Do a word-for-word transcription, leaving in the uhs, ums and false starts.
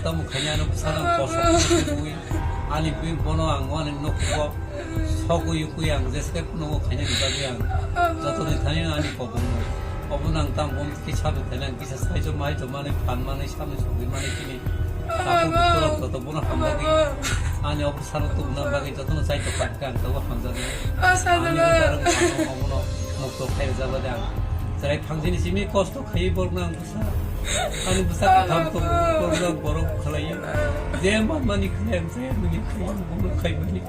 Tamo khaina ano bwsano kosto khaui ani bwi bono ang ani nokhungo sogwi ukui ang jeske phano o khainani bagwi ang jotoni thani ani kobongno. Obono ang tamo kisa bo khaina ang kisa saijo mai to mani phan mani samni sogwi mani kini takhuk bukhurok joto bono hamjagwi ani o bwsano tubuna bagwi jotono chaito kha ang tabuk hamjaknai. Ani o darang ano obono mukto khairok jabade ang chwrai phangsini simi kosto khaiwi borokno ang Ani bwsa katham tongo, borok borok khalai. Je manmani khlai ang, je nini khlai ang, bono khaimani.